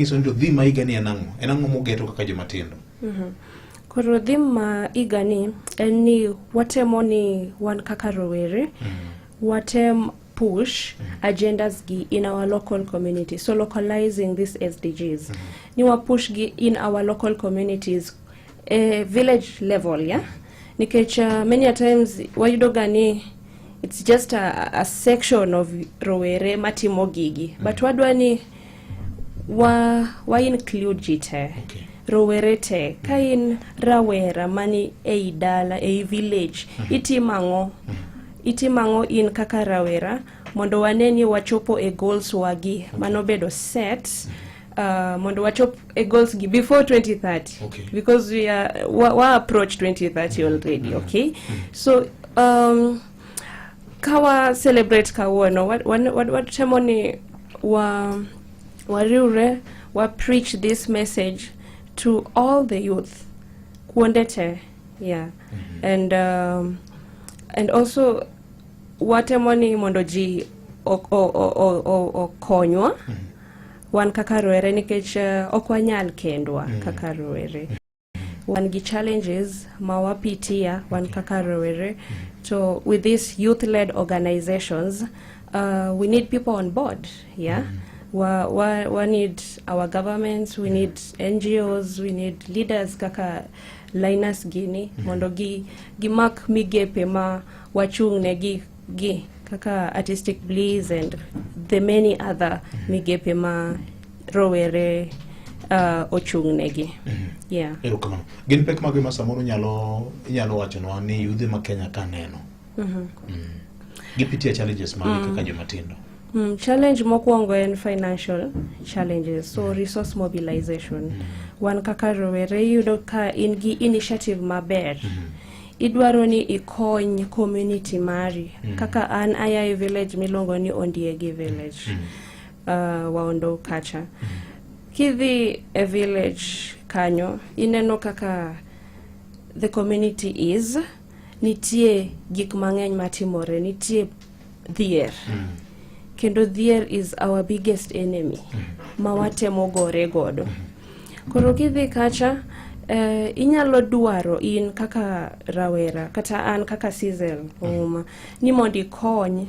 Nyiso ni to theme ma higa ni en ang'o? En ang'o mugeto kaka joma tindo? Koro theme ma higa ni en ni watemo ni wan kaka rowere watem push agendas gi in our local community. So localizing these SDGs. Ni wa push gi in our local communities, village level, yeah? Nikech many a times wayudo ga ni it's just a section of rowere matimo gigi. But wadwa ni wa include ji te. Rowere te. Ka in rawera mani ei dala, ei village, itimo ang'o? Itimo ang'o in kaka rawera mondo wane ni wachopo e goals wagi manobedo set mondo wachop e goals gi before 2030, because we are wa approach 2030 already, okay? So kawa celebrate kawuono, watemo ni wa wariwre wa preach this message to all the youth kuonde te, yeah. And also watemo ni mondo ji okonywa wan kaka rowere, nikech ok wanyal kendwa. Kaka rowere wan gi challenges ma wapitia wan kaka rowere. To with these youth led organizations, we need people on board, yeah. Wa need our governments, we need NGOs, we need leaders kaka Linus gini mondo gi gimak migepe ma wachung' ne gi kaka Artistic Bliss and the many other migepe ma rowere ochung' negi, yeah. Erokamano. Gin pek mage ma samoro inyalo wachonwa ni yudhe ma Kenya ka neno? Gipitia challenges mage kaka joma tindo? Challenge mokwongo en financial challenges, so resource mobilization. Wan kaka rowere, iyudo ka in gi initiative maber, idwaro ni ikony community mari. Kaka an aya e village miluongo ni Ondiegi village, Waondo kacha. Kidhi e village kanyo, ineno kaka the community is, nitie gik mang'eny matimore, nitie dhier, kendo dhier is our biggest enemy ma watemo gore godo. Koro kidhi kacha, inyalo dwaro in kaka rawera kata an kaka Sizel Ouma ni mondo ikony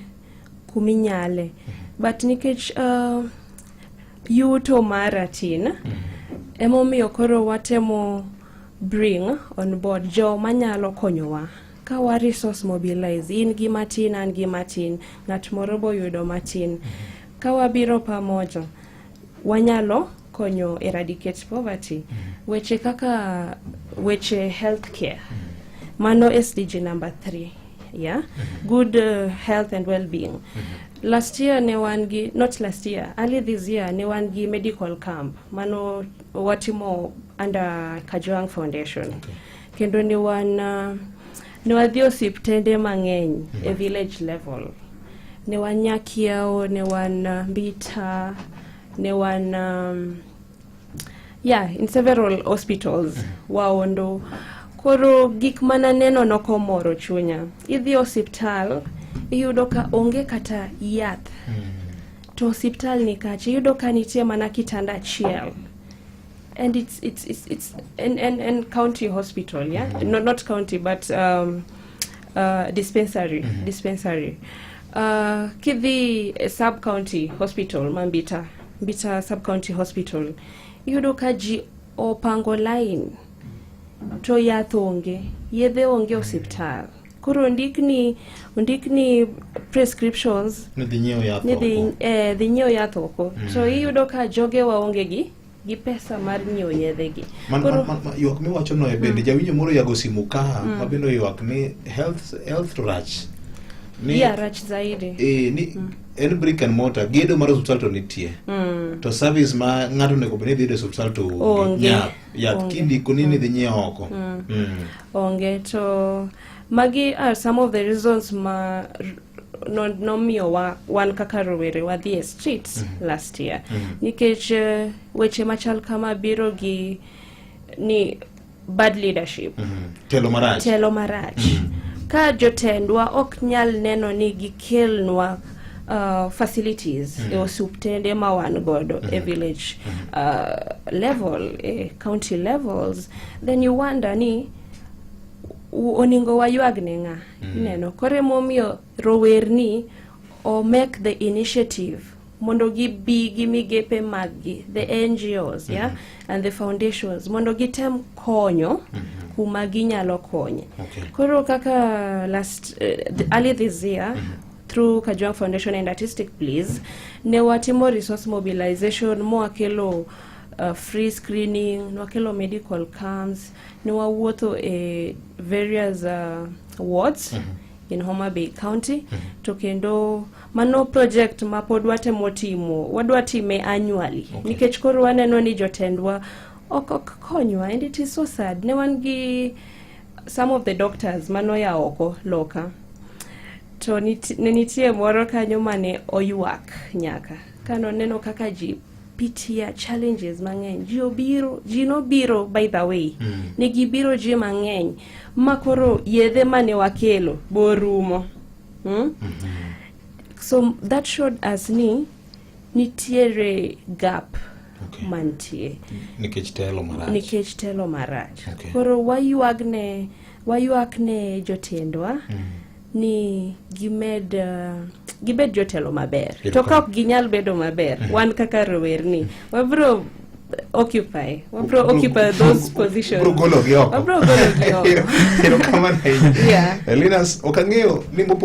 kuminyale, but nikech yuto mara tin, emomiyo koro watemo bring on board jo manyalo konyowa ka wa resource mobilize. In gi matin, an gi matin, ng'at moro boyudo matin, ka wabiro pamoja wanyalo konyo eradicate poverty. Weche kaka weche healthcare, mano SDG number 3, yeah, good health and well-being. Last year ne wan gi, not last year, early this year ne wan gi medical camp mano watimo under Kajwang Foundation. Kendo ne wan ne wadhi osiptende mang'eny e village level. Ne wan Nyakiewo, ne wan Mbita, ne wan yeah, in several hospitals Waondo. Koro gik mananeno nokomoro chunya. Idhi osiptal, iyudo ka onge kata yath, to osiptal ni kacha iyudo ka nitie mana kitanda achiel, and it's an county hospital, yeah, no, not county but dispensary. Dispensary. Kidhi e sub county hospital ma Mbita, Mbita sub county hospital, iyudo ka ji opango line to yath onge, yedhe onge osiptal. Koro ondikni prescriptions ni dhi nyiewo yath ni dhi oko. Dhi nyiewo yath oko, to iyudo ka jogewa onge gi pesa mar nyiewo yedhe gi. Man, ywak miwacho no e bende jawinjo moro yago simu ka ma bende oywak ni health to rach ni Yeah, rach zaidi. Ni en brick and mortar, gedo mar osiptal to nitie, to service ma ng'ato onego bed ni dhi yudo e osiptal to onge. Onge. Yath Onge. kindiko ni dhi nyiewo oko. Onge. To magi are some of the reasons ma nomiyo wa wan kaka rowere wadhi e streets last year, nikech weche machal kama biro gi ni bad leadership. Telo marach. Telo marach. Ka jotendwa ok nyal neno ni gikelnwa facilities e osuptende ma wan godo e village level, e county levels, then you wonder ni oningo waywag ne ng'a. Ineno koro emomiyo rowerni o make the initiative mondo gibi gi migepe maggi, the NGOs, yeah, and the foundations, mondo gitem konyo kuma ginyalo konye. Koro kaka last early this year, through Kajwang Foundation and Artistic Please, ne watimo resource mobilization mwakelo free screening, nwakelo medical camps, ne wawuotho e various wards in Homa Bay County. To kendo mano project ma pod watemo timo, wadwa time annually, nikech koro waneno ni jotendwa ok konywa, and it is so sad. Ne wan gi some of the doctors manoya oko loka, to ne nitie moro kanyo mane oywak nyaka kanoneno kaka ji pitia challenges mang'eny. Ji obiro, ji nobiro, by the way, ne gibiro ji mang'eny ma koro yedhe mane wakelo borumo, So that showed us ni nitiere gap mantie. Nikech telo marach. Nikech telo marach. Koro waywak ne jotendwa ni gimed gibed jotelo maber. To ka ok ginyal bedo maber, wan kaka rowerni wabro occupy those positions. Bro golo gi oko. Wabro golo gi oko. Erokamano ahinya. Yeah. Linus, ok ang'eyo ni mopogore.